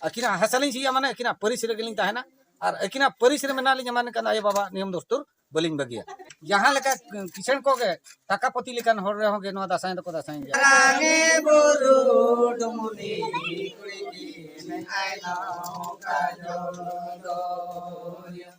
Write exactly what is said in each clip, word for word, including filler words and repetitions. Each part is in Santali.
ᱟᱹᱠᱤᱱᱟᱜ ᱦᱟᱥᱟ ᱞᱤᱧ ᱥᱤᱭᱟ, ᱢᱟᱱᱮ ᱟᱹᱠᱤᱱᱟᱜ ᱯᱟᱹᱨᱤᱥ ᱨᱮᱜᱮ ᱞᱤᱧ ᱛᱟᱦᱮᱱᱟ᱾ ᱟᱨ ᱟᱹᱠᱤᱱᱟᱜ ᱯᱟᱹᱨᱤᱥ ᱨᱮ ᱢᱮᱱᱟᱜ ᱞᱤᱧᱟ, ᱢᱟᱱᱮ ᱠᱟᱱᱟ ᱟᱭᱳ ᱵᱟᱵᱟ ᱱᱤᱭᱚᱢ ᱫᱚᱥᱛᱩᱨ ᱵᱟᱹᱞᱤᱧ ᱵᱟᱹᱜᱤᱭᱟ᱾ ᱡᱟᱦᱟᱸ ᱞᱮᱠᱟ ᱠᱤᱥᱟᱹᱬ ᱠᱚᱜᱮ, ᱴᱟᱠᱟ ᱯᱟᱹᱛᱤ ᱞᱮᱠᱟᱱ ᱦᱚᱲ ᱨᱮᱦᱚᱸ ᱜᱮ ᱱᱚᱣᱟ ᱫᱟᱸᱥᱟᱭ ᱫᱚᱠᱚ ᱫᱟᱸᱥᱟᱭ ᱜᱮᱭᱟ᱾ ᱨᱟᱝᱮ ᱵᱩᱨᱩ ᱰᱩᱢᱩᱱᱤ ᱠᱩᱲᱤ ᱠᱤᱱ ᱟᱭᱱᱚᱢ ᱠᱟᱡᱚᱞ ᱫᱚᱭᱟ᱾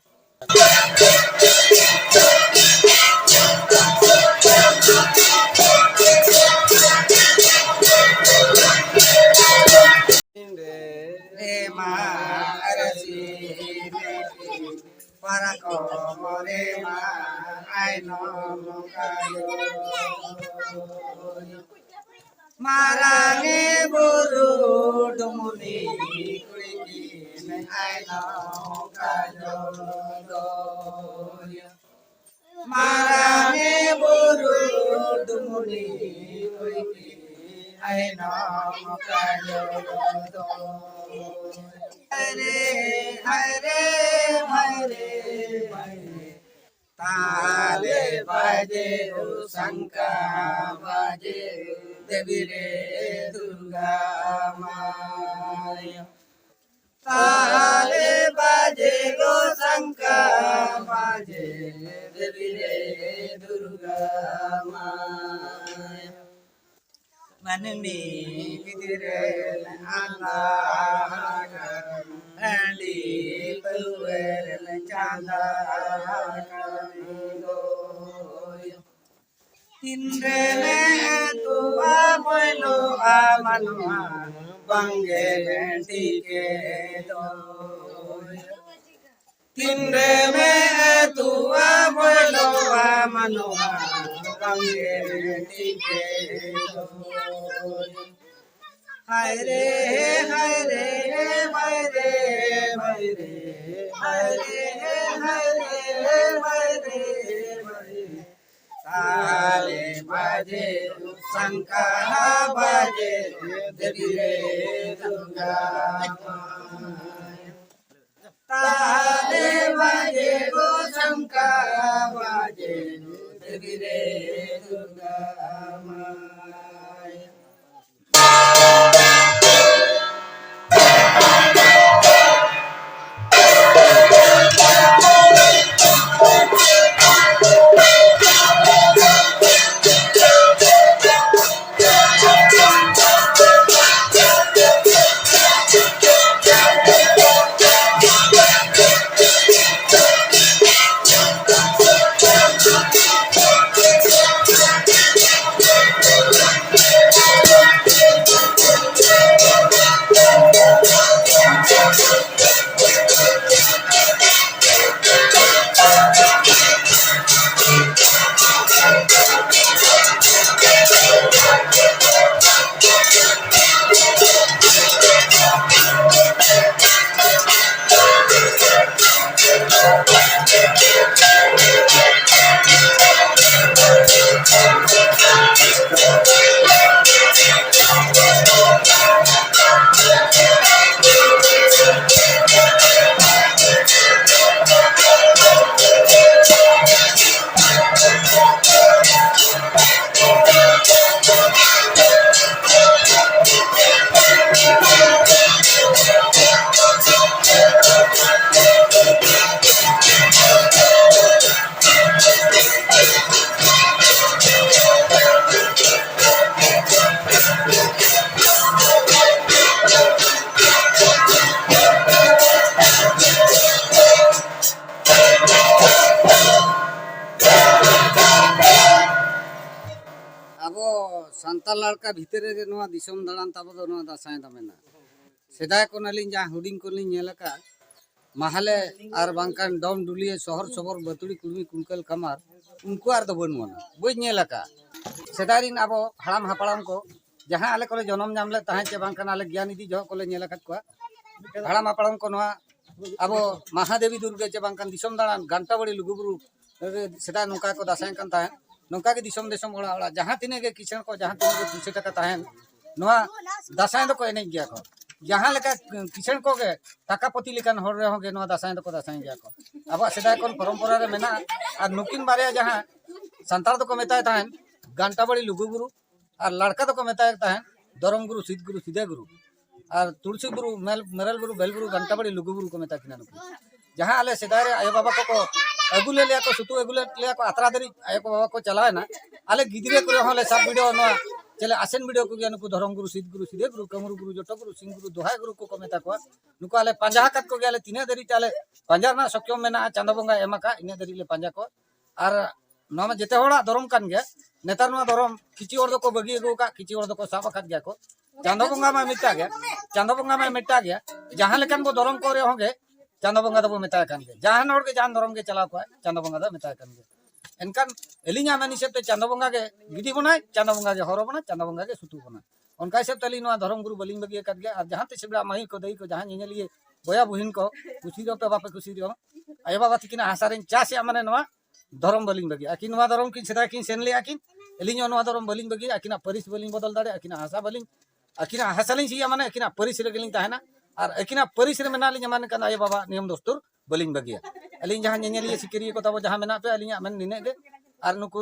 ᱨᱮᱢᱟ ᱟᱨᱟᱥᱤ ᱯᱟᱨᱠᱚᱢ ᱨᱮᱢᱟ ᱟᱭᱱᱚᱢ ᱠᱟᱡᱚᱞ᱾ ᱢᱟᱨᱟᱝ ᱵᱩᱨᱩ ᱰᱩᱢᱩᱱᱤ ᱠᱩᱲᱤ ᱠᱤᱱ ᱟᱭᱱᱚᱢ ᱠᱟᱡᱚᱞ ᱫᱚᱭᱟ᱾ ᱢᱟᱨᱟᱝ ᱵᱩᱨᱩ ᱰᱩᱢᱩᱱᱤ ᱠᱩᱲᱤ ᱠᱤᱱ ᱟᱭᱱᱚᱢ ᱠᱟᱡᱚᱞ ᱫᱚᱭᱟ᱾ ᱦᱟᱭ ᱨᱮ, ᱦᱟᱭ ᱨᱮ, ᱦᱟᱭ ᱨᱮ, ᱦᱟᱭ ᱨᱮ᱾ ᱛᱟᱞᱮ ᱵᱟᱡᱮ ᱳ ᱥᱟᱝᱠᱟ ᱵᱟᱡᱮ ᱫᱮᱵᱤ ᱨᱮ ᱫᱩᱨᱜᱟ ᱢᱟᱭᱟ᱾ ᱛᱟᱞᱮ ᱵᱟᱡᱮ ᱳ ᱥᱟᱝᱠᱟ ᱵᱟᱡᱮ ᱫᱮᱵᱤ ᱨᱮ ᱫᱩᱨᱜᱟ ᱢᱟᱭᱟ᱾ ᱢᱟᱹᱱᱢᱤ ᱜᱤᱫᱽᱨᱟᱹ ᱟᱸᱫᱷᱟᱨ, ᱦᱟᱺᱰᱤ ᱯᱟᱹᱣᱨᱟᱹ ᱪᱟᱸᱫᱟ ᱠᱟᱹᱢᱤ ᱫᱚ᱾ ᱛᱤᱱᱨᱮ ᱢᱮᱫ ᱛᱩᱣᱟ ᱵᱚᱭᱞᱚᱜᱼᱟ ᱢᱟᱱᱣᱟ, ᱵᱟᱝᱜᱮ ᱴᱤᱠᱮ ᱫᱚ᱾ ᱛᱤᱱᱨᱮ ᱢᱮᱫ ᱛᱩᱣᱟ ᱵᱚᱭᱞᱚᱜᱼᱟ ᱢᱟᱱᱣᱟ, ᱵᱟᱝᱜᱮ ᱴᱤᱠᱮ ᱫᱚ᱾ ᱦᱟᱭ ᱨᱮ, ᱦᱟᱭ ᱨᱮ, ᱦᱟᱭ ᱨᱮ, ᱦᱟᱭ ᱨᱮ, ᱦᱟᱭ ᱨᱮ, ᱦᱟᱭ ᱨᱮ, ᱦᱟᱭ ᱨᱮ, ᱦᱟᱭ ᱨᱮ᱾ ᱛᱟᱞᱮ ᱵᱟᱡᱮ ᱥᱟᱝᱠᱟ ᱵᱟᱡᱮ ᱫᱮᱵᱤ ᱨᱮ ᱫᱩᱨᱜᱟ ᱢᱟᱭ᱾ ᱛᱟᱞᱮ ᱵᱟᱡᱮ ᱜᱚ ᱥᱟᱝᱠᱟ ᱵᱟᱡᱮ ᱫᱮᱵᱤ ᱨᱮ ᱫᱩᱨᱜᱟ ᱢᱟᱭ᱾ ᱟᱵᱚ ᱥᱟᱱᱛᱟᱲ ᱞᱟᱲᱠᱟ ᱵᱷᱤᱛᱤᱨ ᱨᱮᱜᱮ ᱱᱚᱣᱟ ᱫᱤᱥᱚᱢ ᱫᱟᱬᱟᱱ ᱛᱟᱵᱚ ᱫᱚ ᱱᱚᱣᱟ ᱫᱟᱸᱥᱟᱭ ᱫᱚ ᱢᱮᱱᱟᱜᱼᱟ᱾ ᱥᱮᱫᱟᱭ ᱠᱷᱚᱱ ᱟᱹᱞᱤᱧ ᱡᱟᱦᱟᱸ ᱦᱩᱰᱤᱧ ᱠᱷᱚᱱ ᱞᱤᱧ ᱧᱮᱞ ᱟᱠᱟᱫ, ᱢᱟᱦᱞᱮ ᱟᱨ ᱵᱟᱝᱠᱷᱟᱱ ᱰᱚᱢ ᱰᱩᱞᱤᱭᱟᱹ, ᱥᱚᱦᱚᱨ ᱥᱚᱵᱚᱨ, ᱵᱟᱹᱛᱩᱲᱤ ᱠᱩᱲᱢᱤ, ᱠᱩᱝᱠᱟᱹᱞ ᱠᱟᱢᱟᱨ, ᱩᱱᱠᱩᱣᱟᱜ ᱫᱚ ᱵᱟᱹᱱᱩᱜ ᱟᱱᱟ, ᱵᱟᱹᱧ ᱧᱮᱞ ᱟᱠᱟᱫ᱾ ᱥᱮᱫᱟᱭ ᱨᱤᱱ ᱟᱵᱚ ᱦᱟᱲᱟᱢ ᱦᱟᱯᱲᱟᱢ ᱠᱚ ᱡᱟᱦᱟᱸ ᱟᱞᱮ ᱠᱚᱞᱮ ᱡᱚᱱᱚᱢ ᱧᱟᱢ ᱞᱮᱫ ᱛᱟᱦᱮᱸᱫ ᱪᱮ ᱵᱟᱝᱠᱷᱟᱱ ᱟᱞᱮ ᱜᱮᱭᱟᱱ ᱤᱫᱤ ᱡᱚᱦᱚᱜ ᱠᱚᱞᱮ ᱧᱮᱞ ᱟᱠᱟᱫ ᱠᱚᱣᱟ, ᱦᱟᱲᱟᱢ ᱦᱟᱯᱲᱟᱢ ᱠᱚ ᱱᱚᱣᱟ ᱟᱵᱚ ᱢᱟᱦᱟᱫᱮᱵᱤ ᱫᱩᱨᱜᱟᱹ ᱪᱮ ᱵᱟᱝᱠᱷᱟᱱ ᱫᱤᱥᱚᱢ ᱫᱟᱬᱟᱱ ᱜᱷᱟᱱᱴᱟ ᱵᱟᱲᱤ ᱞᱩᱜᱩᱵᱩᱨᱩ ᱨᱮ ᱥᱮᱫᱟᱭ ᱱᱚᱝᱠᱟ ᱠᱚ ᱫᱟᱸᱥᱟᱭ ᱠᱟᱱ ᱛᱟᱦᱮᱸᱫ᱾ ᱱᱚᱝᱠᱟ ᱜᱮ ᱫᱤᱥᱚᱢ ᱫᱤᱥᱚᱢ, ᱚᱲᱟᱜ ᱚᱲᱟᱜ, ᱡᱟᱦᱟᱸ ᱛᱤᱱᱟᱹᱜ ᱜᱮ ᱠᱤᱥᱟᱹᱬ ᱠᱚ, ᱡᱟᱦᱟᱸ ᱛᱤᱱᱟᱹᱜ ᱜᱮ ᱯᱩᱭᱥᱟᱹ ᱴᱟᱠᱟ ᱛᱟᱦᱮᱸᱱ, ᱱᱚᱣᱟ ᱫᱟᱸᱥᱟᱭ ᱫᱚᱠᱚ ᱮᱱᱮᱡ ᱜᱮᱭᱟ ᱠᱚ᱾ ᱡᱟᱦᱟᱸ ᱞᱮᱠᱟ ᱠᱤᱥᱟᱹᱬ ᱠᱚᱜᱮ, ᱴᱟᱠᱟ ᱯᱟᱹᱛᱤ ᱞᱮᱠᱟᱱ ᱦᱚᱲ ᱨᱮᱦᱚᱸ ᱜᱮ ᱱᱚᱣᱟ ᱫᱟᱸᱥᱟᱭ ᱫᱚᱠᱚ ᱫᱟᱸᱥᱟᱭ ᱜᱮᱭᱟ ᱠᱚ᱾ ᱟᱵᱚᱣᱟᱜ ᱥᱮᱫᱟᱭ ᱠᱷᱚᱱ ᱯᱚᱨᱚᱢᱯᱚᱨᱟ ᱨᱮ ᱢᱮᱱᱟᱜᱼᱟ᱾ ᱟᱨ ᱱᱩᱠᱤᱱ ᱵᱟᱨᱭᱟ ᱡᱟᱦᱟᱸ ᱥᱟᱱᱛᱟᱲ ᱫᱚᱠᱚ ᱢᱮᱛᱟᱭ ᱛᱟᱦᱮᱸᱱ ᱜᱷᱟᱱᱴᱟ ᱵᱟᱲᱤ ᱞᱩᱜᱩᱵᱩᱨᱩ, ᱟᱨ ᱞᱟᱲᱠᱟ ᱫᱚᱠᱚ ᱢᱮᱛᱟᱭ ᱛᱟᱦᱮᱸᱱ ᱫᱷᱚᱨᱚᱢ ᱜᱩᱨᱩ, ᱥᱤᱫ ᱜᱩᱨᱩ, ᱥᱤᱫᱟᱹ ᱜᱩᱨᱩ᱾ ᱟᱨ ᱛᱩᱲᱥᱤ ᱵᱩᱨᱩ, ᱢᱮᱞ-, ᱢᱮᱨᱮᱞ ᱵᱩᱨᱩ, ᱵᱮᱞ ᱵᱩᱨᱩ, ᱜᱷᱟᱱᱴᱟ ᱵᱟᱲᱤ ᱞᱩᱜᱩ ᱵᱩᱨᱩ ᱠᱚ ᱢᱮᱛᱟ ᱠᱤᱱᱟ ᱱᱩᱠᱩ᱾ ᱡᱟᱦᱟᱸ ᱟᱞᱮ ᱥᱮᱫᱟᱭ ᱨᱮ ᱟᱭᱳ ᱵᱟᱵᱟ ᱠᱚᱠᱚ ᱟᱹᱜᱩ ᱞᱮᱫ ᱞᱮᱭᱟ ᱠᱚ, ᱥᱩᱛᱩ ᱟᱹᱜᱩ ᱞᱮᱫ ᱞᱮᱭᱟ ᱠᱚ, ᱟᱛᱨᱟ ᱫᱷᱟᱹᱨᱤᱡ ᱟᱭᱳ ᱠᱚ ᱵᱟᱵᱟ ᱠᱚ ᱪᱟᱞᱟᱣ ᱮᱱᱟ᱾ ᱟᱞᱮ ᱜᱤᱫᱽᱨᱟᱹ ᱠᱚᱨᱮ ᱦᱚᱸ ᱞᱮ ᱥᱟᱵ ᱵᱤᱰᱟᱹᱣᱟ ᱱᱚᱣᱟ, ᱪᱮᱞᱮ ᱟᱥᱮᱱ ᱵᱤᱰᱟᱹᱣ ᱠᱚᱜᱮᱭᱟ ᱱᱩᱠᱩ ᱫᱷᱚᱨᱚᱢ ᱜᱩᱨᱩ, ᱥᱤᱫ ᱜᱩᱨᱩ, ᱥᱤᱫᱟᱹ ᱜᱩᱨᱩ, ᱠᱟᱹᱢᱨᱩ ᱜᱩᱨᱩ, ᱡᱚᱴᱚ ᱜᱩᱨᱩ, ᱥᱤᱝ ᱜᱩᱨᱩ, ᱫᱚᱦᱟᱭ ᱜᱩᱨᱩ ᱠᱚᱠᱚ ᱢᱮᱛᱟ ᱠᱚᱣᱟ᱾ ᱱᱩᱠᱩ ᱟᱞᱮ ᱯᱟᱸᱡᱟ ᱟᱠᱟᱫ ᱠᱚᱜᱮᱭᱟᱞᱮ, ᱛᱤᱱᱟᱹᱜ ᱫᱷᱟᱹᱨᱤᱡ ᱛᱮ ᱟᱞᱮ ᱯᱟᱸᱡᱟ ᱨᱮᱱᱟᱜ ᱥᱚᱠᱭᱚᱢ ᱢᱮᱱᱟᱜᱼᱟ, ᱪᱟᱸᱫᱚ ᱵᱚᱸᱜᱟᱭ ᱮᱢ ᱟᱠᱟᱫ, ᱤᱱᱟᱹᱜ ᱫᱷᱟᱹᱨᱤᱡ ᱞᱮ ᱯᱟᱸᱡᱟ ᱠᱚᱣᱟ᱾ ᱟᱨ ᱱᱚᱣᱟ ᱢᱟ ᱡᱮᱛᱮ ᱦᱚᱲᱟᱜ ᱫᱷᱚᱨᱚᱢ ᱠᱟᱱ ᱜᱮᱭᱟ᱾ ᱱᱮᱛᱟᱨ ᱱᱚᱣᱟ ᱫᱷᱚᱨᱚᱢ ᱠᱤᱪᱷᱩ ᱦᱚᱲ ᱫᱚᱠᱚ ᱵᱟᱹᱜᱤ ᱟᱹᱜᱩ ᱟᱠᱟᱫ, ᱠᱤᱪᱷᱩ ᱦᱚᱲ ᱫᱚᱠᱚ ᱥᱟᱵ ᱟᱠᱟᱫ ᱜᱮᱭᱟ ᱠᱚ᱾ ᱪᱟᱸᱫᱚ ᱵᱚᱸᱜᱟ ᱢᱟ ᱢᱤᱫᱴᱟᱜ ᱜᱮ, ᱪᱟᱸᱫᱚ ᱵᱚᱸᱜᱟ ᱢᱟ ᱢᱤᱫᱴᱟᱜ ᱜᱮᱭᱟ᱾ ᱡᱟᱦᱟᱸ ᱞᱮᱠᱟᱱ ᱵᱚ ᱫᱷᱚᱨᱚᱢ ᱠᱚ ᱨᱮᱦᱚᱸ ᱜᱮ ᱪᱟᱸᱫᱚ ᱵᱚᱸᱜᱟ ᱫᱚᱵᱚ ᱢᱮᱛᱟᱭ ᱠᱟᱱ ᱜᱮᱭᱟ᱾ ᱡᱟᱦᱟᱱ ᱦᱚᱲ ᱜᱮ ᱡᱟᱦᱟᱱ ᱫᱷᱚᱨᱚᱢ ᱜᱮ ᱪᱟᱞᱟᱣ ᱠᱚᱜᱼᱟ, ᱪᱟᱸᱫᱚ ᱵᱚᱸᱜᱟ ᱫᱚ ᱢᱮᱛᱟᱭ ᱠᱟᱱ ᱜᱮᱭᱟ᱾ ᱮᱱᱠᱷᱟᱱ ᱟᱹᱞᱤᱧᱟᱜ ᱢᱮᱱ ᱦᱤᱥᱟᱹᱵ ᱛᱮ ᱪᱟᱸᱫᱚ ᱵᱚᱸᱜᱟ ᱜᱮ ᱜᱤᱰᱤ ᱵᱚᱱᱟᱭ, ᱪᱟᱸᱫᱚ ᱵᱚᱸᱜᱟ ᱜᱮ ᱦᱚᱨᱚ ᱵᱚᱱᱟ, ᱪᱟᱸᱫᱚ ᱵᱚᱸᱜᱟ ᱜᱮ ᱥᱩᱛᱩᱜ ᱵᱚᱱᱟ᱾ ᱚᱱᱠᱟ ᱦᱤᱥᱟᱹᱵ ᱛᱮ ᱟᱹᱞᱤᱧ ᱱᱚᱣᱟ ᱫᱷᱚᱨᱚᱢ ᱜᱩᱨᱩ ᱵᱟᱹᱞᱤᱧ ᱵᱟᱹᱜᱤ ᱟᱠᱟᱫ ᱜᱮᱭᱟ᱾ ᱟᱨ ᱡᱟᱦᱟᱸ ᱛᱤᱥ ᱵᱮᱲᱟ ᱢᱟᱹᱭ ᱠᱚ, ᱫᱟᱹᱭ ᱠᱚ, ᱡᱟᱦᱟᱸ ᱧᱮᱧᱮᱞᱤᱭᱟᱹ ᱵᱚᱭᱦᱟ ᱵᱩᱦᱤᱱ ᱠᱚ ᱠᱩᱥᱤ ᱨᱮᱦᱚᱸ ᱯᱮ, ᱵᱟᱯᱮ ᱠᱩᱥᱤ ᱨᱮᱦᱚᱸ, ᱟᱭᱳ ᱵᱟᱵᱟ ᱛᱟᱹᱠᱤᱱᱟᱜ ᱦᱟᱥᱟ ᱨᱮᱧ ᱪᱟᱥᱮᱜᱼᱟ, ᱢᱟᱱᱮ ᱱᱚᱣᱟ ᱫᱷᱚᱨᱚᱢ ᱵᱟᱹᱞᱤᱧ ᱵᱟᱹᱜᱤᱭᱟ᱾ ᱟᱹᱠᱤᱱ ᱱᱚᱣᱟ ᱫᱷᱚᱨᱚᱢ ᱠᱤᱱ ᱥᱮᱫᱟᱭ ᱠᱤᱱ ᱥᱮᱱ ᱞᱮᱜᱼᱟ ᱠᱤᱱ, ᱟᱹᱞᱤᱧ ᱦᱚᱸ ᱱᱚᱣᱟ ᱫᱷᱚᱨᱚᱢ ᱵᱟᱹᱞᱤᱧ ᱵᱟᱹᱜᱤᱭᱟ᱾ ᱟᱹᱠᱤᱱᱟᱜ ᱯᱟᱹᱨᱤᱥ ᱵᱟᱹᱞᱤᱧ ᱵᱚᱫᱚᱞ ᱫᱟᱲᱮᱭᱟᱜᱼᱟ, ᱟᱹᱠᱤᱱᱟᱜ ᱦᱟᱥᱟ ᱵᱟᱹᱞᱤᱧ, ᱟᱹᱠᱤᱱᱟᱜ ᱦᱟᱥᱟ ᱞᱤᱧ ᱥᱤᱭᱟ, ᱢᱟᱱᱮ ᱟᱹᱠᱤᱱᱟᱜ ᱯᱟᱹᱨᱤᱥ ᱨᱮᱜᱮ ᱞᱤᱧ ᱛᱟᱦᱮᱱᱟ᱾ ᱟᱨ ᱟᱹᱠᱤᱱᱟᱜ ᱯᱟᱹᱨᱤᱥ ᱨᱮ ᱢᱮᱱᱟᱜ ᱞᱤᱧᱟ, ᱢᱟᱱᱮ ᱠᱟᱱ ᱟᱭᱳ ᱵᱟᱵᱟ ᱱᱤᱭᱚᱢ ᱫᱚᱥᱛᱩᱨ ᱵᱟᱹᱞᱤᱧ ᱵᱟᱹᱜᱤᱭᱟ᱾ ᱟᱹᱞᱤᱧ ᱡᱟᱦᱟᱸ ᱧᱮᱧᱮᱞᱤᱭᱟᱹ ᱥᱤᱠᱟᱹᱨᱤᱭᱟᱹ ᱠᱚ ᱛᱟᱵᱚ ᱡᱟᱦᱟᱸ ᱢᱮᱱᱟᱜ ᱯᱮ, ᱟᱹᱞᱤᱧᱟᱜ ᱢᱮᱱ ᱱᱤᱱᱟᱹᱜ ᱜᱮ᱾ ᱟᱨ ᱱᱩᱠᱩ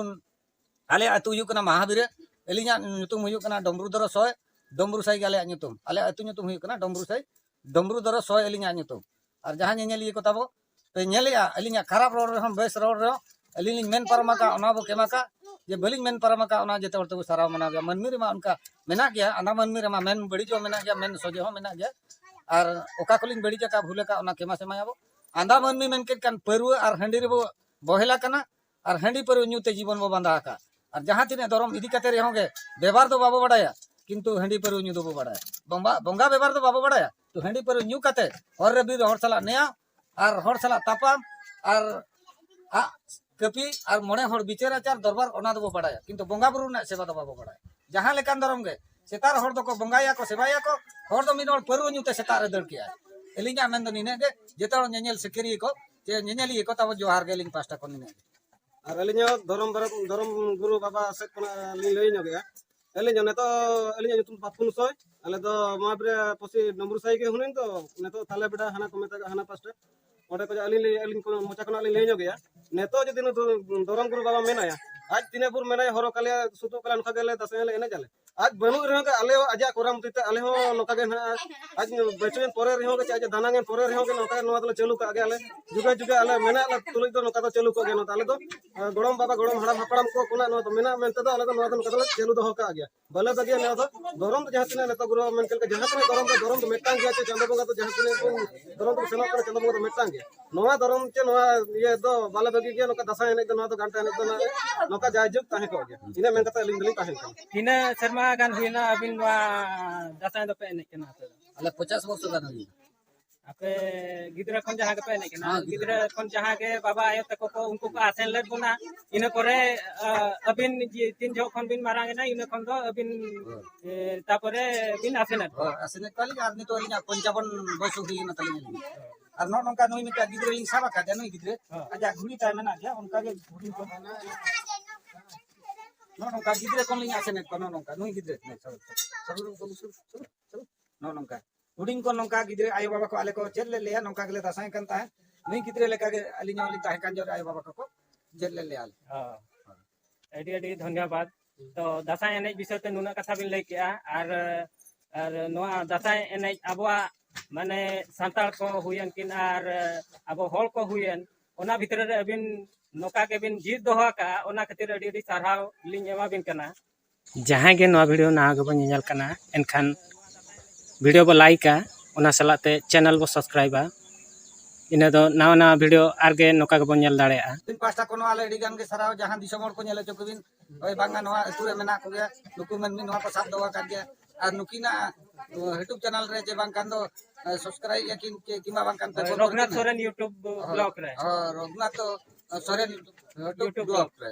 ᱟᱞᱮ ᱟᱹᱛᱩ ᱦᱩᱭᱩᱜ ᱠᱟᱱᱟ ᱢᱟᱦᱟᱵᱤᱨᱟᱹ, ᱟᱹᱞᱤᱧᱟᱜ ᱧᱩᱛᱩᱢ ᱦᱩᱭᱩᱜ ᱠᱟᱱᱟ ᱰᱚᱢᱨᱩ ᱫᱚᱨᱚ ᱥᱚᱭ, ᱰᱚᱢᱨᱩ ᱥᱟᱭ ᱜᱮ ᱟᱞᱮᱭᱟᱜ ᱧᱩᱛᱩᱢ, ᱟᱞᱮ ᱟᱹᱛᱩ ᱧᱩᱛᱩᱢ ᱦᱩᱭᱩᱜ ᱠᱟᱱᱟ ᱰᱚᱢᱨᱩ ᱥᱟᱭ, ᱰᱚᱢᱨᱩ ᱫᱚᱨᱚ ᱥᱚᱭ ᱟᱹᱞᱤᱧᱟᱜ ᱧᱩᱛᱩᱢ᱾ ᱟᱨ ᱡᱟᱦᱟᱸ ᱧᱮᱧᱮᱞᱤᱭᱟᱹ ᱠᱚ ᱛᱟᱵᱚ ᱯᱮ ᱧᱮᱞᱮᱜᱼᱟ, ᱟᱹᱞᱤᱧᱟᱜ ᱠᱷᱟᱨᱟᱯ ᱨᱚᱲ ᱨᱮᱦᱚᱸ ᱵᱮᱥ ᱨᱚᱲ ᱨᱮᱦᱚᱸ ᱟᱹᱞᱤᱧ ᱞᱤᱧ ᱢᱮᱱ ᱯᱟᱨᱚᱢ ᱟᱠᱟᱫ, ᱚᱱᱟ ᱵᱚ ᱠᱮᱢᱟ ᱠᱟᱜ, ᱡᱮ ᱵᱟᱹᱞᱤᱧ ᱢᱮᱱ ᱯᱟᱨᱚᱢ ᱟᱠᱟᱫ, ᱚᱱᱟ ᱡᱚᱛᱚ ᱦᱚᱲ ᱛᱮᱵᱚ ᱥᱟᱨᱦᱟᱣ ᱢᱟᱱᱟᱣ ᱜᱮᱭᱟ᱾ ᱢᱟᱹᱱᱢᱤ ᱨᱮᱢᱟ ᱚᱱᱠᱟ ᱢᱮᱱᱟᱜ ᱜᱮᱭᱟ, ᱟᱸᱫᱷᱟ ᱢᱟᱹᱱᱢᱤ ᱨᱮᱢᱟ ᱢᱮᱱ ᱵᱟᱹᱲᱤᱡ ᱦᱚᱸ ᱢᱮᱱᱟᱜ ᱜᱮᱭᱟ, ᱢᱮᱱ ᱥᱚᱡᱷᱮ ᱦᱚᱸ ᱢᱮᱱᱟᱜ ᱜᱮᱭᱟ᱾ ᱟᱨ ᱚᱠᱟ ᱠᱚᱞᱤᱧ ᱵᱟᱹᱲᱤᱡ ᱟᱠᱟᱫ, ᱵᱷᱩᱞ ᱟᱠᱟᱫ, ᱚᱱᱟ ᱠᱮᱢᱟ ᱥᱮᱢᱟᱭᱟᱵᱚ᱾ ᱟᱸᱫᱷᱟ ᱢᱟᱹᱱᱢᱤ ᱢᱮᱱ ᱠᱮᱫ ᱠᱷᱟᱱ ᱯᱟᱹᱨᱣᱟᱹ ᱟᱨ ᱦᱟᱺᱰᱤ ᱨᱮᱵᱚ ᱵᱚᱦᱮᱞ ᱟᱠᱟᱱᱟ, ᱟᱨ ᱦᱟᱺᱰᱤ ᱯᱟᱹᱨᱣᱟᱹ ᱧᱩ ᱛᱮ ᱡᱤᱵᱚᱱ ᱵᱚ ᱵᱟᱸᱫᱟ ᱟᱠᱟᱫ᱾ ᱟᱨ ᱡᱟᱦᱟᱸ ᱛᱤᱱᱟᱹᱜ ᱫᱷᱚᱨᱚᱢ ᱤᱫᱤ ᱠᱟᱛᱮ ᱨᱮᱦᱚᱸ ᱜᱮ ᱵᱮᱵᱟᱨ ᱫᱚ ᱵᱟᱵᱚ ᱵᱟᱲᱟᱭᱟ, ᱠᱤᱱᱛᱩ ᱦᱟᱺᱰᱤ ᱯᱟᱹᱨᱣᱟᱹ ᱧᱩ ᱫᱚᱵᱚ ᱵᱟᱲᱟᱭᱟ᱾ ᱵᱚᱸᱜᱟ, ᱵᱚᱸᱜᱟ ᱵᱮᱵᱟᱨ ᱫᱚ ᱵᱟᱵᱚ ᱵᱟᱲᱟᱭᱟ, ᱛᱚ ᱦᱟᱺᱰᱤ ᱯᱟᱹᱨᱣᱟᱹ ᱧᱩ ᱠᱟᱛᱮ ᱦᱚᱨ ᱨᱮ ᱵᱤᱨ ᱨᱮ ᱦᱚᱲ ᱥᱟᱞᱟᱜ ᱱᱮᱭᱟᱣ ᱟᱨ ᱦᱚᱲ ᱥᱟᱞᱟᱜ ᱛᱟᱯᱟᱢ ᱟᱨ ᱟᱜ ᱠᱟᱹᱯᱤ ᱟᱨ ᱢᱚᱬᱮ ᱦᱚᱲ ᱵᱤᱪᱟᱹᱨ ᱟᱪᱟᱨ ᱫᱚᱨᱵᱟᱨ, ᱚᱱᱟ ᱫᱚᱵᱚ ᱵᱟᱲᱟᱭᱟ, ᱠᱤᱱᱛᱩ ᱵᱚᱸᱜᱟ ᱵᱩᱨᱩ ᱨᱮᱱᱟᱜ ᱥᱮᱵᱟ ᱫᱚ ᱵᱟᱵᱚ ᱵᱟᱲᱟᱭᱟ᱾ ᱡᱟᱦᱟᱸ ᱞᱮᱠᱟᱱ ᱫᱷᱚᱨᱚᱢ ᱜᱮ, ᱥᱮᱛᱟᱜ ᱨᱮ ᱦᱚᱲ ᱫᱚᱠᱚ ᱵᱚᱸᱜᱟᱭᱟᱠᱚ, ᱥᱮᱵᱟᱭᱟᱠᱚ, ᱦᱚᱲ ᱫᱚ ᱢᱤᱫ ᱦᱚᱲ ᱯᱟᱹᱨᱣᱟᱹ ᱧᱩ ᱛᱮ ᱥᱮᱛᱟᱜ ᱨᱮ ᱫᱟᱹᱲ ᱠᱮᱜᱼᱟᱭ᱾ ᱟᱹᱞᱤᱧᱟᱜ ᱢᱮᱱ ᱫᱚ ᱱᱤᱱᱟᱹᱜ ᱜᱮ, ᱡᱚᱛᱚ ᱦᱚᱲ ᱧᱮᱧᱮᱞ ᱥᱤᱠᱟᱹᱨᱤᱭᱟᱹ ᱠᱚ, ᱪᱮ ᱧᱮᱧᱮᱞᱤᱭᱟᱹ ᱠᱚ ᱛᱟᱵᱚ ᱡᱚᱦᱟᱨ ᱜᱮ ᱟᱹᱞᱤᱧ ᱯᱟᱦᱴᱟ ᱠᱷᱚᱱ ᱱᱤᱱᱟᱹᱜ ᱜᱮ᱾ ᱟᱨ ᱟᱹᱞᱤᱧ ᱦᱚᱸ ᱫᱷᱚᱨᱚᱢ, ᱫᱷᱚᱨᱚᱢ ᱜᱩᱨᱩ ᱵᱟᱵᱟ ᱥᱮᱫ ᱠᱷᱚᱱᱟᱜ ᱞᱤᱧ ᱞᱟᱹᱭ ᱧᱚᱜᱮᱜᱼᱟ᱾ ᱟᱹᱞᱤᱧ ᱦᱚᱸ ᱱᱤᱛᱚᱜ ᱟᱹᱞᱤᱧᱟᱜ ᱧᱩᱛᱩᱢ ᱯᱟᱯᱩᱱ ᱥᱚᱭ, ᱟᱞᱮ ᱫᱚ ᱢᱚᱦᱟᱵᱤᱨ ᱯᱚᱥᱤ ᱰᱩᱢᱵᱩᱨ ᱥᱟᱹᱭ ᱜᱮ ᱦᱩᱱᱟᱹᱝ ᱫᱚ, ᱱᱤᱛᱚᱜ ᱛᱟᱞᱮ ᱵᱮᱰᱟ ᱦᱟᱱᱟ ᱠᱚ ᱢᱮᱛᱟᱜᱼᱟ, ᱦᱟᱱᱟ ᱯᱟᱥᱴᱟ᱾ ᱚᱸᱰᱮ ᱠᱷᱚᱱᱟᱜ ᱟᱹᱞᱤᱧ ᱞᱤᱧ, ᱟᱹᱞᱤᱧ ᱠᱷᱚᱱ ᱢᱚᱪᱟ ᱠᱷᱚᱱᱟᱜ ᱞᱤᱧ ᱞᱟᱹᱭ ᱧᱚᱜᱮᱜᱼᱟ᱾ ᱱᱤᱛᱚᱜ ᱡᱩᱫᱤ ᱱᱩᱭ ᱫᱷᱚᱨᱚᱢ ᱜᱩᱨᱩ ᱵᱟᱵᱟ ᱢᱮᱱᱟᱭᱟ, ᱟᱡ ᱛᱤᱱᱟᱹᱜ ᱵᱷᱳᱨ ᱢᱮᱱᱟᱭᱟ, ᱦᱚᱨᱚᱜ ᱟᱞᱮᱭᱟ, ᱥᱩᱛᱩᱜ ᱠᱟᱞᱮ, ᱚᱱᱠᱟ ᱜᱮ ᱟᱞᱮ ᱫᱟᱸᱥᱟᱭ ᱞᱮ ᱮᱱᱮᱡ ᱟᱞᱮ᱾ ᱟᱡ ᱵᱟᱹᱱᱩᱜ ᱨᱮᱦᱚᱸ ᱜᱮ ᱟᱞᱮ ᱟᱡᱟᱜ ᱠᱚᱨᱟᱢ ᱛᱤ ᱛᱮ ᱟᱞᱮ ᱦᱚᱸ ᱱᱚᱝᱠᱟ ᱜᱮ ᱱᱟᱦᱟᱜ, ᱟᱡ ᱵᱟᱹᱪᱩᱭᱮᱱ ᱯᱚᱨᱮ ᱨᱮᱦᱚᱸ ᱜᱮ, ᱪᱮ ᱟᱡ ᱫᱟᱱᱟᱝ ᱮᱱ ᱯᱚᱨᱮ ᱨᱮᱦᱚᱸ ᱜᱮ ᱱᱚᱝᱠᱟ ᱜᱮ ᱱᱚᱣᱟ ᱫᱚᱞᱮ ᱪᱟᱹᱞᱩ ᱠᱟᱜ ᱜᱮᱭᱟ ᱟᱞᱮ᱾ ᱡᱩᱜᱮ ᱡᱩᱜᱮ ᱟᱞᱮ ᱢᱮᱱᱟᱜ ᱞᱮ ᱛᱩᱞᱩᱡ ᱫᱚ ᱱᱚᱝᱠᱟ ᱫᱚ ᱪᱟᱹᱞᱩ ᱠᱚᱜ ᱜᱮᱭᱟ᱾ ᱱᱚᱣᱟ ᱫᱚ ᱟᱞᱮ ᱫᱚ, ᱮ, ᱜᱚᱲᱚᱢ ᱵᱟᱵᱟ ᱜᱚᱲᱚᱢ ᱦᱟᱲᱟᱢ ᱦᱟᱯᱲᱟᱢ ᱠᱚ ᱠᱷᱚᱱᱟᱜ ᱱᱚᱣᱟ ᱫᱚ ᱢᱮᱱᱟᱜ ᱢᱮᱱᱛᱮ ᱫᱚ ᱟᱞᱮ ᱫᱚ ᱱᱚᱣᱟ ᱫᱚ ᱱᱚᱝᱠᱟ ᱫᱚᱞᱮ ᱪᱟᱹᱞᱩ ᱫᱚᱦᱚ ᱠᱟᱜ ᱜᱮᱭᱟ᱾ ᱵᱟᱞᱮ ᱵᱟᱹᱜᱤᱭᱟ ᱱᱚᱣᱟ ᱫᱚ᱾ ᱫᱷᱚᱨᱚᱢ ᱫᱚ ᱡᱟᱦᱟᱸ ᱛᱤᱱᱟᱹᱜ ᱱᱤᱛᱚᱜ ᱜᱩᱨᱩ ᱵᱟᱵᱟ ᱢᱮᱱ ᱠᱮᱫ ᱞᱮᱠᱟ, ᱡᱟᱦᱟᱸ ᱛᱤᱱᱟᱹᱜ ᱫᱷᱚᱨᱚᱢ ᱫᱚ ᱢᱤᱫᱴᱟᱝ ᱜᱮᱭᱟ, ᱪᱮ ᱪᱟᱸᱫᱚ ᱵᱚᱸᱜᱟ ᱫᱚ ᱡᱟᱦᱟᱸ ᱛᱤᱱᱟᱹᱜ ᱵᱚᱱ ᱫᱷᱚᱨᱚᱢ ᱛᱮᱵᱚᱱ ᱥᱮᱱᱚᱜ ᱠᱟᱱᱟ, ᱪᱟᱸᱫᱚ ᱵᱚᱸᱜᱟ ᱫᱚ ᱢᱤᱫᱴᱟᱝ ᱜᱮᱭᱟ᱾ ᱱᱚᱣᱟ ᱫᱷᱚᱨᱚᱢ ᱪᱮ ᱱᱚᱣᱟ ᱤᱭᱟᱹ ᱫᱚ ᱵᱟᱞᱮ ᱵᱟᱹᱜᱤ ᱜᱮᱭᱟ, ᱱᱚᱝᱠᱟ ᱫᱟᱸᱥᱟᱭ ᱮᱱᱮᱡ ᱫᱚ, ᱱᱚᱣᱟ ᱫᱚ ᱜᱷᱟᱱᱴᱟ ᱮᱱᱮᱡ ᱫᱚ ᱱᱚᱝᱠᱟ ᱡᱟᱭᱡᱩᱜᱽ ᱛᱟᱦᱮᱸ ᱠᱚᱜ ᱜᱮᱭᱟ᱾ ᱤᱱᱟᱹ ᱢᱮᱱ ᱠᱟᱛᱮ ᱟᱹᱞᱤᱧ ᱫᱚᱞᱤᱧ ᱛᱟᱦᱮᱱ ᱠᱟᱱᱟ᱾ ᱤᱱᱟᱹ ᱥᱮᱨᱢᱟ ᱛᱤᱱᱟᱹᱜ ᱜᱟᱱ ᱦᱩᱭᱱᱟ ᱟᱹᱵᱤᱱ ᱱᱚᱣᱟ ᱫᱟᱸᱥᱟᱭ ᱫᱚᱯᱮ ᱮᱱᱮᱡ ᱠᱟᱱᱟ ᱟᱯᱮ ᱫᱚ? ᱟᱞᱮ ᱯᱚᱪᱟᱥ ᱵᱚᱨᱥᱚ ᱜᱟᱱ ᱦᱩᱭᱱᱟ᱾ ᱟᱯᱮ ᱜᱤᱫᱽᱨᱟᱹ ᱠᱷᱚᱱ ᱡᱟᱦᱟᱸ ᱜᱮᱯᱮ ᱮᱱᱮᱡ ᱠᱟᱱᱟ, ᱦᱮᱸ, ᱜᱤᱫᱽᱨᱟᱹ᱾ ᱜᱤᱫᱽᱨᱟᱹ ᱠᱷᱚᱱ ᱡᱟᱦᱟᱸ ᱜᱮ ᱵᱟᱵᱟ ᱟᱭᱳ ᱛᱟᱠᱚ ᱠᱚ ᱩᱱᱠᱩ ᱠᱚ ᱟᱥᱮᱱ ᱞᱮᱫ ᱵᱚᱱᱟ, ᱤᱱᱟᱹ ᱯᱚᱨᱮ ᱟᱹᱵᱤᱱ ᱡᱮ ᱛᱤᱱ ᱡᱚᱦᱚᱜ ᱠᱷᱚᱱ ᱵᱤᱱ ᱢᱟᱨᱟᱝ ᱮᱱᱟ ᱤᱱᱟᱹ ᱠᱷᱚᱱ ᱫᱚ ᱟᱹᱵᱤᱱ ᱦᱮᱸ᱾ ᱛᱟᱯᱚᱨᱮ ᱵᱤᱱ ᱟᱥᱮᱱ ᱮᱫ ᱠᱚᱣᱟ᱾ ᱦᱮᱸ, ᱟᱥᱮᱱ ᱮᱫ ᱠᱚᱣᱟᱞᱤᱧ᱾ ᱟᱨ ᱱᱤᱛᱚᱜ ᱟᱹᱞᱤᱧᱟᱜ ᱯᱚᱧᱪᱟᱵᱚᱱ ᱵᱚᱭᱮᱥ ᱦᱩᱭ ᱮᱱᱟ ᱛᱟᱹᱞᱤᱧᱟ᱾ ᱟᱨ ᱱᱚᱜᱼᱚ ᱱᱚᱝᱠᱟ ᱱᱩᱭ ᱢᱤᱫᱴᱟᱝ ᱜᱤᱫᱽᱨᱟᱹ ᱞᱤᱧ ᱥᱟᱵ ᱟᱠᱟᱫᱮᱭᱟ, ᱱᱩᱭ ᱜᱤᱫᱽᱨᱟᱹ ᱦᱮᱸ᱾ ᱟᱡᱟᱜ ᱜᱷᱩᱲᱤ ᱛᱟᱭ ᱢᱮᱱᱟᱜ ᱜᱮᱭᱟ, ᱚᱱᱠᱟ ᱜᱮ ᱦᱩᱰᱤᱧ ᱠᱷᱚᱱ ᱱᱚᱜᱼᱚ ᱱᱚᱝᱠᱟ ᱜᱤᱫᱽᱨᱟᱹ ᱠᱷᱚᱱ ᱞᱤᱧ ᱟᱥᱮᱱᱮᱫ ᱠᱚᱣᱟ᱾ ᱱᱚᱜᱼᱚ ᱱᱚᱝᱠᱟ ᱱᱩᱭ ᱜᱤᱫᱽᱨᱟᱹ, ᱱᱚᱜᱼᱚ ᱱᱚᱝᱠᱟ ᱦᱩᱰᱤᱧ ᱠᱷᱚᱱ ᱱᱚᱝᱠᱟ ᱜᱤᱫᱽᱨᱟᱹ ᱟᱭᱳ ᱵᱟᱵᱟ ᱠᱚ ᱟᱞᱮ ᱠᱚ ᱪᱮᱫ ᱞᱮ ᱞᱟᱹᱭᱟ, ᱱᱚᱝᱠᱟ ᱜᱮᱞᱮ ᱫᱟᱸᱥᱟᱭ ᱠᱟᱱ ᱛᱟᱦᱮᱸᱫ᱾ ᱱᱩᱭ ᱜᱤᱫᱽᱨᱟᱹ ᱞᱮᱠᱟ ᱜᱮ ᱟᱹᱞᱤᱧ ᱦᱚᱸᱞᱤᱧ ᱛᱟᱦᱮᱸ ᱠᱟᱱ ᱡᱚᱦᱚᱜ ᱨᱮ ᱟᱭᱳ ᱵᱟᱵᱟ ᱠᱚᱠᱚ ᱪᱮᱫ ᱞᱮ ᱞᱟᱹᱭᱟ ᱟᱞᱮ᱾ ᱦᱚᱸ᱾ ᱟᱹᱰᱤ ᱟᱹᱰᱤ ᱫᱷᱚᱱᱭᱚᱵᱟᱫ᱾ ᱛᱚ ᱫᱟᱸᱥᱟᱭ ᱮᱱᱮᱡ ᱵᱤᱥᱚᱭ ᱛᱮ ᱱᱩᱱᱟᱹᱜ ᱠᱟᱛᱷᱟ ᱵᱤᱱ ᱞᱟᱹᱭ ᱠᱮᱜᱼᱟ, ᱟᱨ ᱟᱨ ᱱᱚᱣᱟ ᱫᱟᱸᱥᱟᱭ ᱮᱱᱮᱡ ᱟᱵᱚᱣᱟᱜ ᱢᱟᱱᱮ ᱥᱟᱱᱛᱟᱲ ᱠᱚ ᱦᱩᱭᱮᱱ ᱠᱤᱱ ᱟᱨ ᱟᱵᱚ ᱦᱚᱲ ᱠᱚ ᱦᱩᱭᱮᱱ, ᱚᱱᱟ ᱵᱷᱤᱛᱨᱤ ᱨᱮ ᱟᱹᱵᱤᱱ ᱱᱚᱝᱠᱟ ᱜᱮᱵᱤᱱ ᱡᱤᱫ ᱫᱚᱦᱚ ᱟᱠᱟᱫᱼᱟ, ᱚᱱᱟ ᱠᱷᱟᱹᱛᱤᱨ ᱟᱹᱰᱤ ᱟᱹᱰᱤ ᱥᱟᱨᱦᱟᱣ ᱞᱤᱧ ᱮᱢᱟᱵᱤᱱ ᱠᱟᱱᱟ᱾ ᱡᱟᱦᱟᱸᱭ ᱜᱮ ᱱᱚᱣᱟ ᱵᱷᱤᱰᱤᱭᱳ ᱱᱟᱣᱟ ᱜᱮᱵᱚᱱ ᱧᱮᱧᱮᱞ ᱠᱟᱱᱟ, ᱮᱱᱠᱷᱟᱱ ᱵᱷᱤᱰᱤᱭᱳ ᱵᱚ ᱞᱟᱭᱤᱠᱟ, ᱚᱱᱟ ᱥᱟᱞᱟᱜ ᱛᱮ ᱪᱮᱱᱮᱞ ᱵᱚ ᱥᱟᱵᱥᱠᱨᱟᱭᱤᱵᱟ᱾ ᱤᱱᱟᱹ ᱫᱚ ᱱᱟᱣᱟ ᱱᱟᱣᱟ ᱵᱷᱤᱰᱤᱭᱳ ᱟᱨᱜᱮ ᱱᱚᱝᱠᱟ ᱜᱮᱵᱚᱱ ᱧᱮᱞ ᱫᱟᱲᱮᱭᱟᱜᱼᱟ᱾ ᱤᱧ ᱯᱟᱦᱴᱟ ᱠᱷᱚᱱ ᱦᱚᱸ ᱟᱞᱮ ᱟᱹᱰᱤ ᱜᱟᱱ ᱜᱮ ᱥᱟᱨᱦᱟᱣ, ᱡᱟᱦᱟᱸ ᱫᱤᱥᱚᱢ ᱦᱚᱲ ᱠᱚ ᱧᱮᱞ ᱦᱚᱪᱚ ᱠᱚᱵᱤᱱ, ᱦᱳᱭ, ᱵᱟᱝᱟ, ᱱᱚᱣᱟ ᱟᱹᱛᱩ ᱨᱮ ᱢᱮᱱᱟᱜ ᱠᱚᱜᱮᱭᱟ, ᱱᱩᱠᱩ ᱢᱟᱹᱱᱢᱤ ᱱᱚᱣᱟ ᱠᱚ ᱥᱟᱵ ᱫᱚᱦᱚ ᱟᱠᱟᱫ ᱜᱮᱭᱟ᱾ ᱟᱨ ᱱᱩᱠᱤᱱᱟᱜ, ᱟᱸ, YouTube ᱪᱮᱱᱮᱞ ᱨᱮ ᱡᱮ ᱵᱟᱝ ᱠᱷᱟᱱ ᱫᱚ, ᱟᱸ, ᱥᱟᱵᱥᱠᱨᱟᱭᱤᱵ ᱮᱫ ᱠᱤᱱ ᱠᱤ-, ᱠᱤᱝᱵᱟ ᱵᱟᱝ ᱠᱷᱟᱱ ᱯᱮ ᱦᱳᱭ, ᱯᱷᱚᱞᱳ ᱨᱚᱜᱷᱩᱱᱟᱛᱷ ᱠᱤᱱᱟ᱾ ᱥᱚᱨᱮᱱ YouTube ᱦᱳᱭ, ᱵᱞᱚᱜ ᱨᱮ᱾ ᱦᱳᱭ, ᱨᱚᱜᱷᱩᱱᱟᱛᱷ, ᱟᱸ, ᱥᱚᱨᱮᱱ YouTube ᱵᱞᱚᱜ ᱨᱮ᱾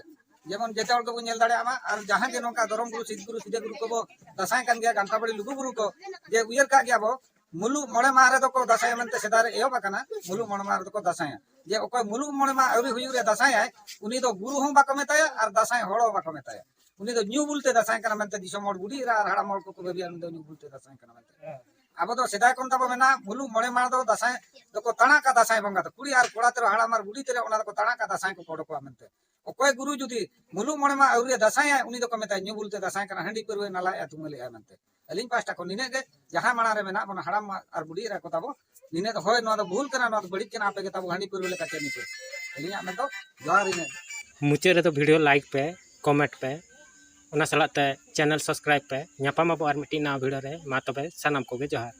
ᱡᱮᱢᱚᱱ ᱡᱮᱛᱮ ᱦᱚᱲ ᱜᱮᱵᱚᱱ ᱧᱮᱞ ᱫᱟᱲᱮᱭᱟᱜ ᱢᱟ᱾ ᱟᱨ ᱡᱟᱦᱟᱸ ᱜᱮ ᱱᱚᱝᱠᱟ ᱫᱷᱚᱨᱚᱢ ᱜᱩᱨᱩ, ᱥᱤᱫ ᱜᱩᱨᱩ, ᱥᱤᱫᱟᱹ ᱜᱩᱨᱩ ᱠᱚᱵᱚ ᱫᱟᱸᱥᱟᱭ ᱠᱟᱱ ᱜᱮᱭᱟ, ᱜᱷᱟᱱᱴᱟ ᱵᱟᱲᱤ ᱞᱩᱜᱩ ᱵᱩᱨᱩ ᱠᱚ, ᱡᱮ ᱩᱭᱦᱟᱹᱨ ᱠᱟᱜ ᱜᱮᱭᱟ ᱵᱚ, ᱢᱩᱞᱩᱜ ᱢᱚᱬᱮ ᱢᱟᱦᱟ ᱨᱮᱫᱚ ᱠᱚ ᱫᱟᱸᱥᱟᱭᱟ ᱢᱮᱱᱛᱮ ᱥᱮᱫᱟᱭ ᱨᱮ ᱮᱦᱚᱵ ᱟᱠᱟᱱᱟ, ᱢᱩᱞᱩᱜ ᱢᱚᱬᱮ ᱢᱟᱦᱟ ᱨᱮᱫᱚ ᱠᱚ ᱫᱟᱸᱥᱟᱭᱟ᱾ ᱡᱮ ᱚᱠᱚᱭ ᱢᱩᱞᱩᱜ ᱢᱚᱬᱮ ᱢᱟᱦᱟ ᱟᱹᱣᱨᱤ ᱦᱩᱭᱩᱜ ᱨᱮ ᱫᱟᱸᱥᱟᱭᱟᱭ, ᱩᱱᱤ ᱫᱚ ᱜᱩᱨᱩ ᱦᱚᱸ ᱵᱟᱠᱚ ᱢᱮᱛᱟᱭᱟ ᱟᱨ ᱫᱟᱸᱥᱟᱭ ᱦᱚᱲ ᱦᱚᱸ ᱵᱟᱠᱚ ᱢᱮᱛᱟᱭᱟ᱾ ᱩᱱᱤ ᱫᱚ ᱧᱩ ᱵᱩᱞ ᱛᱮ ᱫᱟᱸᱥᱟᱭ ᱠᱟᱱᱟ ᱢᱮᱱᱛᱮ ᱫᱤᱥᱚᱢ ᱦᱚᱲ, ᱵᱩᱰᱷᱤ ᱮᱨᱟ ᱟᱨ ᱦᱟᱲᱟᱢ ᱦᱚᱲ ᱠᱚᱠᱚ ᱵᱷᱟᱹᱵᱤᱭᱟ, ᱩᱱᱤ ᱫᱚ ᱧᱩ ᱵᱩᱞ ᱛᱮ ᱫᱟᱸᱥᱟᱭ ᱠᱟᱱᱟ ᱢᱮᱱᱛᱮ᱾ ᱦᱮᱸ᱾ ᱟᱵᱚ ᱫᱚ ᱥᱮᱫᱟᱭ ᱠᱷᱚᱱ ᱛᱟᱵᱚ ᱢᱮᱱᱟᱜᱼᱟ, ᱢᱩᱞᱩᱜ ᱢᱚᱬᱮ ᱢᱟᱦᱟ ᱫᱚ ᱫᱟᱸᱥᱟᱭ ᱫᱚᱠᱚ ᱛᱟᱲᱟᱜᱟ, ᱫᱟᱸᱥᱟᱭ ᱵᱚᱸᱜᱟ ᱫᱚ ᱠᱩᱲᱤ ᱟᱨ ᱠᱚᱲᱟ ᱛᱮᱨᱚ, ᱦᱟᱲᱟᱢ ᱟᱨ ᱵᱩᱰᱷᱤ ᱛᱮᱨᱚ, ᱚᱱᱟ ᱫᱚᱠᱚ ᱛᱟᱲᱟᱜᱟ, ᱫᱟᱸᱥᱟᱭ ᱠᱚᱠᱚ ᱚᱰᱚᱠᱚᱜᱼᱟ ᱢᱮᱱᱛᱮ᱾ ᱚᱠᱚᱭ ᱜᱩᱨᱩ ᱡᱩᱫᱤ ᱢᱩᱞᱩᱜ ᱢᱚᱬᱮ ᱢᱟᱦᱟ ᱟᱹᱣᱨᱤ ᱫᱟᱸᱥᱟᱭᱟᱭ, ᱩᱱᱤ ᱫᱚᱠᱚ ᱢᱮᱛᱟᱭᱟ ᱧᱩ ᱵᱩᱞ ᱛᱮ ᱫᱟᱸᱥᱟᱭ ᱠᱟᱱᱟ, ᱦᱟᱺᱰᱤ ᱯᱟᱹᱨᱣᱟᱹᱭ ᱱᱟᱞᱟᱭᱮᱫᱼᱟ, ᱛᱩᱢᱟᱹᱞᱮᱫᱼᱟ ᱢᱮᱱᱛᱮ᱾ ᱟᱹᱞᱤᱧ ᱯᱟᱦᱴᱟ ᱠᱷᱚᱱ ᱱᱤᱱᱟᱹᱜ ᱜᱮ, ᱡᱟᱦᱟᱸ ᱢᱟᱲᱟᱝ ᱨᱮ ᱢᱮᱱᱟᱜ ᱵᱚᱱᱟ, ᱦᱟᱲᱟᱢ ᱟᱨ ᱵᱩᱰᱷᱤ ᱮᱨᱟ ᱠᱚ ᱛᱟᱵᱚ, ᱱᱤᱱᱟᱹᱜ ᱫᱚ, ᱦᱳᱭ, ᱱᱚᱣᱟ ᱫᱚ ᱵᱷᱩᱞ ᱠᱟᱱᱟ, ᱱᱚᱣᱟ ᱫᱚ ᱵᱟᱹᱲᱤᱡ ᱠᱟᱱᱟ, ᱟᱯᱮ ᱜᱮ ᱛᱟᱵᱚ ᱦᱟᱺᱰᱤ ᱯᱟᱹᱨᱣᱟᱹ ᱞᱮᱠᱟ ᱪᱮᱫ ᱱᱤᱯᱮ᱾ ᱟᱹᱞᱤᱧᱟᱜ ᱢᱮᱱ ᱫᱚ ᱡᱚᱦᱟᱨ ᱤᱱᱟᱹᱜ ᱜᱮ᱾ ᱢᱩᱪᱟᱹᱫ ᱨᱮᱫᱚ ᱵᱷᱤᱰᱤᱭᱳ ᱞᱟᱭᱤᱠ ᱯᱮ, ᱠᱚᱢᱮᱱᱴ ᱯᱮ, ᱚᱱᱟ ᱥᱟᱞᱟᱜ ᱛᱮ ᱪᱮᱱᱮᱞ ᱥᱟᱵᱥᱠᱨᱟᱭᱤᱵ ᱯᱮ᱾ ᱧᱟᱯᱟᱢ ᱟᱵᱚ ᱟᱨ ᱢᱤᱫᱴᱤᱡ ᱱᱟᱣᱟ ᱵᱷᱤᱰᱤᱭᱳ ᱨᱮ᱾ ᱢᱟ ᱛᱚᱵᱮ ᱥᱟᱱᱟᱢ ᱠᱚᱜᱮ ᱡᱚᱦᱟᱨ᱾